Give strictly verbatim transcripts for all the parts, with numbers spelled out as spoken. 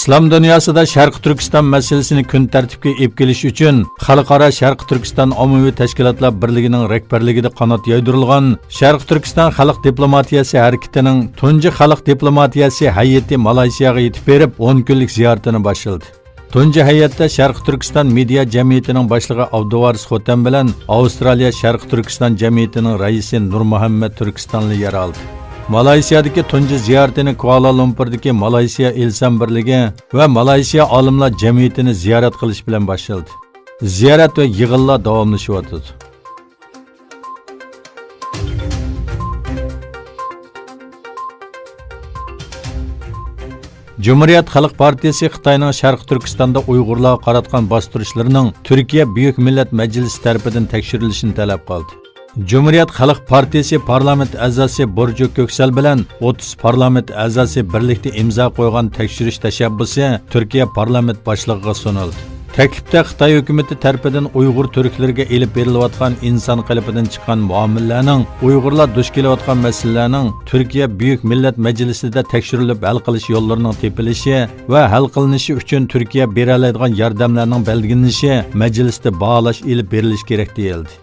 ئىسلام دۇنياسىدا شەرقىي تۈركىستان مەسىلىسىنى كۈن تەرتىپكە ئېلىپ كېلىش ئۈچۈن خەلقئارا شەرقىي تۈركىستان ئاممىۋى تەشكىلاتلار بىرلىكىنىڭ رەھبەرلىكىدە قانات يايدۇرۇلغان شەرقىي تۈركىستان خەلق دىپلوماتىيەسى ھەرىكىتىنىڭ تۇنجى خەلق دىپلوماتىيەسى ھەيئىتى مالايسىياغا يېتىپ بېرىپ، ئون كۈنلۈك زىيارىتىنى باشلىدى. تۇنجى ھەيئەتتە شەرقىي تۈركىستان مېدىيا جەمئىيىتىنىڭ باشلىقى ئابدۇۋارىس خوتەن بىلەن ئاۋسترالىيە شەرقىي تۈركىستان جەمئىيىتىنىڭ رەئىسى نۇرمۇھەممەت تۈركىستانلى يەر ئالدى. مالايسىيادىكى تۇنجى زىيارىتىنى كۇئالا لۇمپۇردىكى مالايسىيا ئىلسان بىرلىكى ۋە مالايسىيا ئالىملار جەمئىيىتىنى زىيارەت قىلىش بىلەن باشلىدى. زىيارەت ۋە يىغىنلار داۋاملىشىۋاتىدۇ. جۇمھۇرىيەت خەلق پارتىيىسى خىتاينىڭ شەرقىي تۈركىستاندا ئۇيغۇرلارغا قاراتقان باستۇرۇشلىرىنىڭ تۈركىيە بۈيۈك مىللەت مەجلىسى تەرىپىدىن تەكشۈرۈلۈشىنى تەلەپ قىلدى. جۇمھۇرىيەت خەلق پارتىيىسى پارلامېنت ئەزاسى بۇرجۇ كۆكسەل بىلەن ئوتتۇز پارلامېنت ئەزاسى بىرلىكتە ئىمزا قويغان تەكشۈرۈش تەشەببۇسى تۈركىيە پارلامېنت باشلىقىغا سۇنۇلدى. تەكلىپتە خىتاي ھۆكۈمىتى تەرىپىدىن ئۇيغۇر تۈركلىرىگە ئېلىپ بېرىلىۋاتقان ئىنسان قېلىپىدىن چىققان مۇئامىلىلەرنىڭ، ئۇيغۇرلار دۇچ كېلىۋاتقان مەسىلىلەرنىڭ تۈركىيە بۈيۈك مىللەت مەجلىسىدە تەكشۈرۈلۈپ ھەل قىلىش يوللىرىنىڭ تېپىلىشى ۋە ھەل قىلىنىشى ئۈچۈن تۈركىيە بېرەلەيدىغان ياردەملەرنىڭ بەلگىلىنىشى مەجلىستە باھالاش ئېلىپ بېرىلىشى كېرەك دېيىلدى.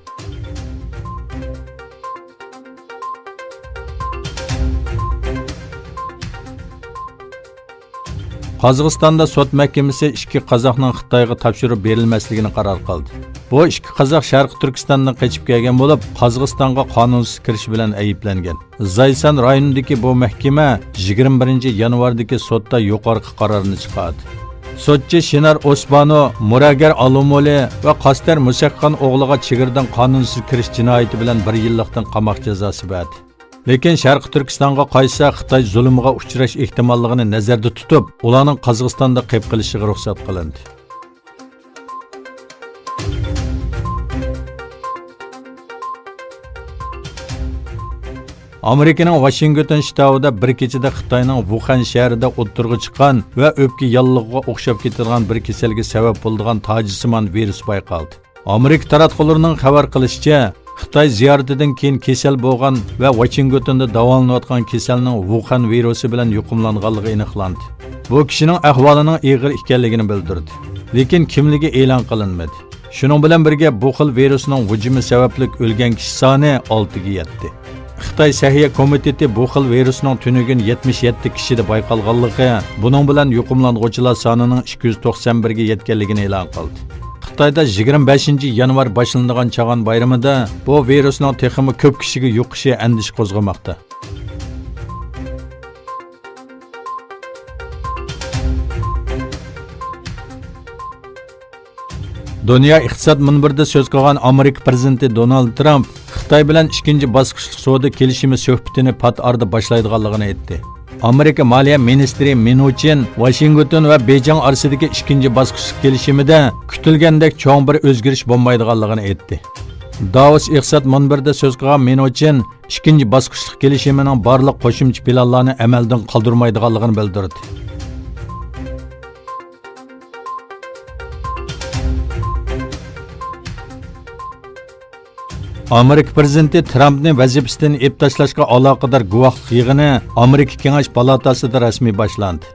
قازاقىستاندا سوت مەھكىمىسى ئىككى قازاقنىڭ خىتايغا تاپشۇرۇپ بېرىلمەسلىكىنى قارار قىلدى. بۇ ئىككى قازاق شەرقىي تۈركىستاندىن قېچىپ كەلگەن بولۇپ، قازاقىستانغا قانۇنسىز كىرىش بىلەن ئەيىبلەنگەن. زايسان رايونىدىكى بۇ مەھكىمە يىگىرمە بىرىنچى يانۋاردىكى سوتتا يۇقىرىقى قارارنى چىقاردى. سوتچى شىنار ئوسبانو، مۇراگەر ئالومولى ۋە قاستەر مۇسەكخان ئوغلىغا چېگرىدىن قانۇنسىز كىرىش جىنايىتى بىلەن بىر يىللىقتىن قاماق جازاسى بەردى. لېكىن شەرقىي تۈركىستانغا قايتسا، خىتاي زۇلۇمىغا ئۇچراش ئېھتىماللىقىنى نەزەردە تۇتۇپ، ئۇلارنىڭ قازاقىستاندا قېپ قېلىشىغا رۇخسەت قىلىندى. ئامېرىكىنىڭ ۋاشىنگتون شتاتىدا بىر كېچىدە خىتاينىڭ ۋۇخەن شەھىرىدە ئوتتۇرىغا چىققان ۋە ئۆپكە ياللۇغىغا ئوخشاپ كېتىدىغان بىر كېسەلگە سەۋەب بولىدىغان تاجسىمان ۋىرۇس بايقالدى. ئامېرىكا تاراتقۇلىرىنىڭ خەۋەر قىلىشىچە، خىتاي زىيارىتىدىن كېيىن كېسەل بولغان ۋە ۋاشىنگتوندا داۋالىنىۋاتقان كېسەلنىڭ ۋۇخەن ۋىرۇسى بىلەن يۇقۇملانغانلىقى ئېنىقلاندى. بۇ كىشىنىڭ ئەھۋالىنىڭ ئېغىر ئىكەنلىكىنى بىلدۈردى. لېكىن كىملىكى ئېلان قىلىنمىدى. شۇنىڭ بىلەن بىرگە، بۇ خىل ۋىرۇسنىڭ ھۇجۇمى سەۋەبلىك ئۆلگەن كىشى سانى ئالتىگە يەتتى. خىتاي سەھىيە كومىتېتى بۇ خىل ۋىرۇسنىڭ تۈنۈگۈن يەتمىش يەتتە كىشىدە بايقالغانلىقى، بۇنىڭ بىلەن يۇقۇملانغۇچىلار سانىنىڭ ئىككى يۈز توقسان بىرگە يەتكەنلىكىنى ئېلان قىلدى. خىتايدا يىگىرمە بەشىنچى يانۋار باشلىنىدىغان چاغان بايرىمىدا بۇ ۋىرۇسنىڭ تېخىمۇ كۆپ كىشىگە يۇقۇشى ئەندىشە قوزغىماقتا. دۇنيا ئىقتىساد مۇنبىرىدە سۆز قىلغان ئامېرىكا پىرېزىدېنتى دونالد ترامپ خىتاي بىلەن ئىككىنچى باسقۇچلۇق سودا كېلىشىمى سۆھبىتىنى پات ئارىدا باشلايدىغانلىقىنى ئېيتتى. ئامېرىكا مالىيە مىنىستىرى مىنۇچىن ۋاشىنگتون ۋە بېيجىڭ ئارىسىدىكى ئىككىنچى باسقۇچلۇق كېلىشىمىدە كۈتۈلگەندەك چوڭ بىر ئۆزگىرىش بولمايدىغانلىقىنى ئېيتتى. داۋوس ئىقتىساد مۇنبىرىدە سۆز قىلغان مىنۇچىن ئىككىنچى باسقۇچلۇق كېلىشىمىنىڭ بارلىق قوشۇمچە پىلانلارنى ئەمەلدىن قالدۇرمايدىغانلىقىنى بىلدۈردى. ئامېرىكا پىرېزىدېنتى ترامپنى ۋەزىپىسىدىن ئېلىپ تاشلاشقا ئالاقىدار گۇۋاھلىق يىغىنى ئامېرىكا كېڭەش پالاتاسىدا رەسمىي باشلاندى.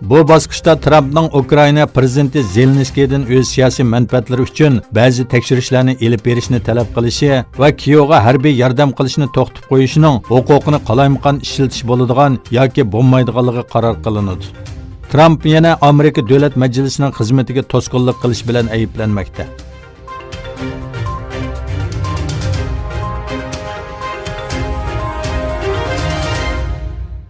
بۇ باسقۇچتا ترامپنىڭ ئۇكرائىنا پىرېزىدېنتى زېلېنسكىيدىن ئۆز سىياسىي مەنپەئەتلىرى ئۈچۈن بەزى تەكشۈرۈشلەرنى ئېلىپ بېرىشنى تەلەپ قىلىشى ۋە كىيېۋغا ھەربىي ياردەم قىلىشنى توختىتىپ قويۇشىنىڭ ھوقۇقىنى قالايمىقان ئىشلىتىش بولىدىغان ياكى بولمايدىغانلىقى قارار قىلىنىدۇ. ترامپ يەنە ئامېرىكا دۆلەت مەجلىسىنىڭ خىزمىتىگە توسقۇنلۇق قىلىش بىلەن ئەيىبلەنمەكتە.